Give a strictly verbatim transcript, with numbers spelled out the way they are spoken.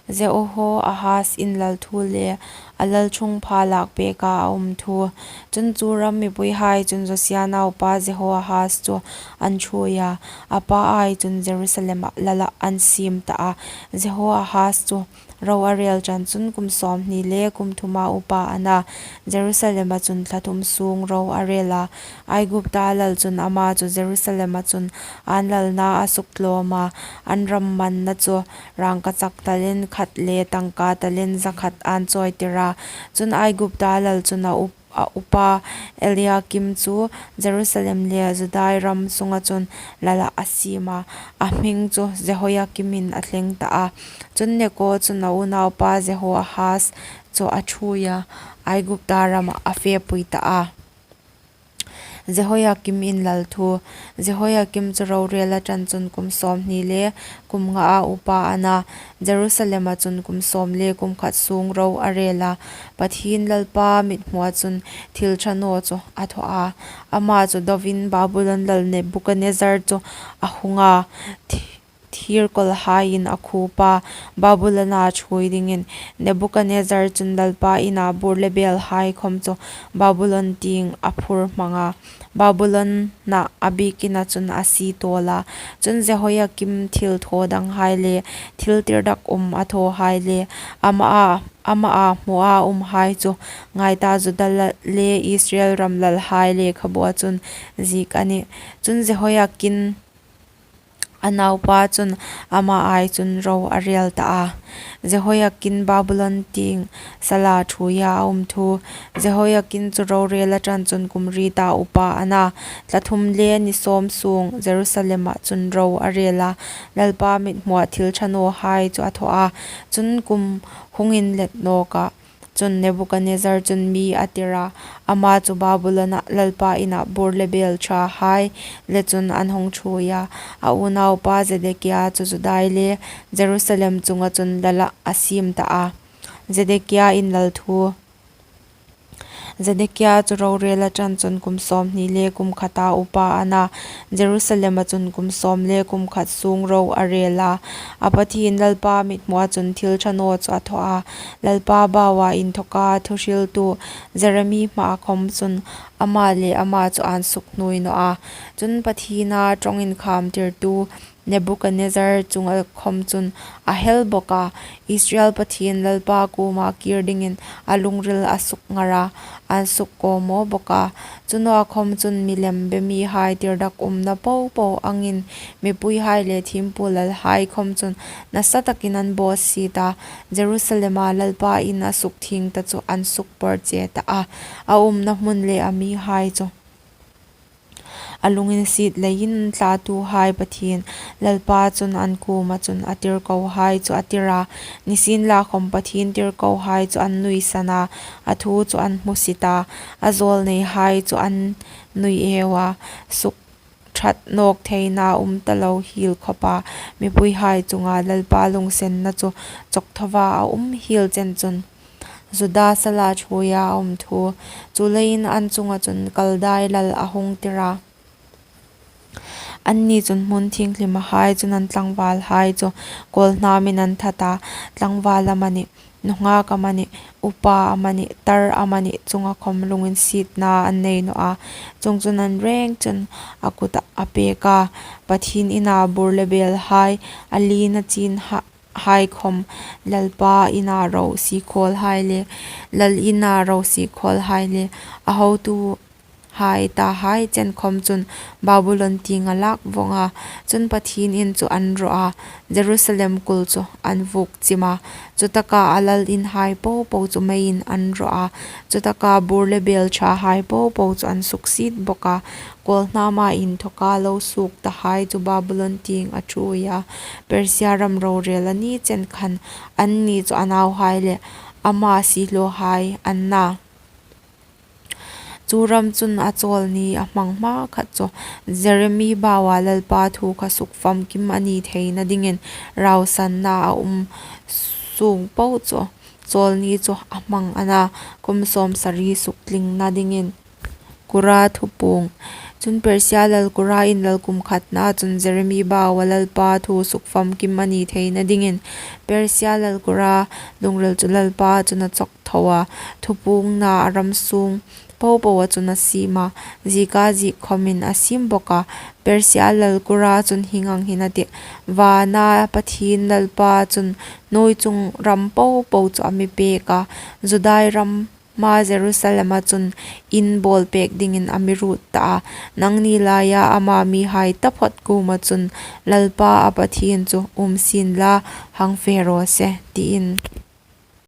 Jehoahaz inlal thu le a lalṭhungpha lak peka a um thu. Chun chu ram mipuihai chun Josia naupa Jehoahaz chu an ṭhuoi a, a pa ai chun Jerusalem-ah lala an siem ta a. Jehoahaz chu ro a rel ṭan chun kum sawmhni le kum thuma upa a na, Jerusalem-a chun thla thum sung ro a rel a. Aigupta lal chun ama chu Jerusalem-a chun an lalna a suktlawm a, an ram manna chu rangkachak talent khat le tangka talent za khat an chawitir a. Chun Aigupta lal chun a up-, a upa Eliakim chu Jerusalem le Judai ram sunga chun lala a siem a, a hming chu Jehoiakim-in a thleng ta a. Chun Neko chun a unaupa Jehoahaz chu a ṭhuoi a, Aigupta ramah a fepui ta a. Jehoiakim inlal thu. Jehoiakim chu ro rel a ṭan chun kum sawmhni le kum nga a upa a na, Jerusalem-a chun kum sawm le kum khat sung ro a rel a. Pathien Lalpa mithmua chun thil ṭha naw chu a thaw a. Ama chu dovin Babulon lal Nebuchadnezzar chu a hung a, thi-, thirkawlhaiin a khup a, Babulon-a ṭhuoi dingin. Nebuchadnezzar chun Lalpa ina bur le belhai khawm chu Babulon tieng a phur hmang a, Babulon-a a biekina chun a sie tawl a. Chun Jehoiakim thil thaw danghai le thil tirdakum um a thawhai le ama a, ama a hmua umhai chu ngai ta, Juda la-, le Israel ram lalhai lekhabua chun ziek a nih. Chun Jehoiakin a naupa chun ama ai chun ro a rel ta a. Jehoiakin Babulon tieng sala ṭhuoia a um thu. Jehoiakin chu ro rel a ṭan chun kum riet a upa a na, thla thum le ni sawm sung Jerusalem-a chun ro a rel a, Lalpa mithmua thil ṭha nawhai chu a thaw a. Chun kum hung inlet nawka chun Nebuchadnezzar chun mi a tir a, ama chu Babulon-a Lalpa ina bur le bel ṭhahai le chun an hung ṭhuoi a. A unaupa Zedekia chu Juda le Jerusalem chunga chun lala a siem ta a. Zedekia inlal thu. Zedekia chu ro rel a ṭan chun kum sawmhni le kum khata upa a na, Jerusalem-a chun kum sawm le kum khat sung ro a rel a. A Pathien Lalpa mithmua chun thil ṭha naw chu a thaw a. Lalpa baua inthawka thuhriltu Jeremi hmaa khawm chun ama le ama chu an sukhnuoi naw a. Chun Pathiena ṭawng inkhamtirtu Nebuchadnezzar chunga khawm chun a hel bawk a, Israel Pathien Lalpa kuoma kir dingin a lungril a sukngar a, an sukkhawmaw bawk a. Chu nawa khawm chun milem be mihai tirdakumna popo angin mipuihai le thiempu lalhai khawm chun nasa takin an bawsiet a, Jerusalem-a Lalpa in a sukthieng ta chu an sukpawrche ta a, a umna hmun le a mihai chu a lunginsiet leiin thlatuhai Pathien Lalpa chun an kuoma chun a tirkohai chu a tir a, nisienlakhawm Pathien tirkohai chu an nuisan a, a thu chu an hmusit a, a zawlneihai chu an nuieu a, sukṭhat nawk theina um ta lo hiel khawpa mipuihai chunga Lalpa lunginsenna chu chawkthoa a um hiel chen chun Juda sala ṭhuoia a um thu. Chuleiin an chunga chun Kaldai lal a hung tir a. Anni chun hmun thienghlima hai chun an tlangvalhai chu kawlhnamin an that a, tlangval amanih, nunghak amanih, upa amanih, tar amanih chunga khawm lunginsietna an nei naw a. Chuongchun an reng chun a kutah a pek a, Pathien ina bur le belhai, a lina chin ha-, hai khawm, Lalpa ina ro sie khawlhai le, lal ina ro sie khawlhai le, a hotuhai tahai chen khawm chun Babulon tieng a lak vawng a. Chun Pathien in chu an rawh a, Jerusalem kul chu an vuok chim a. Chutaka a lal inhai popo chu meiin an rawh a. Chutaka bur le belṭhahai popo chu an suksiet bawk a. Kawlhnama inthawka lo suok tahai chu Babulon tieng a ṭhuoi a, Persia ram rorel a ni chen khan anni chu a nauhai le ama siehlawhai an na. Chu ram chun a chawlni a hmang hmakhat chu Jeremi baua Lalpa thu kha sukfamkim a ni theina dingin rausanna a um sung po chu chawlni chu a hmang a na, kum sawmsari suktlingna dingin. Kora thupuong. Chun, Persia lal Kura inlal kum khatnaa chun Jeremia baua Lalpa thu sukfamkim a ni theina dingin Persia lal Kura lungril chu Lalpa chun a chawktho a, thupuongna a ram sûng po poa chun a siem a, zieka ziek khawmin a siem bawk a. Persia lal Kura chun hieng ang hin a tih: Vâna Pathien Lalpa chun hnuoi chung ram po po chu a mi pêk a, Juda rama Jerusalema chun in bâwlpêk dingin a mi ruot tah a. Nangni laia ama mihai taphawt kuoma chun Lalpa a Pathien chu um sienla, hang fe raw se, tiin.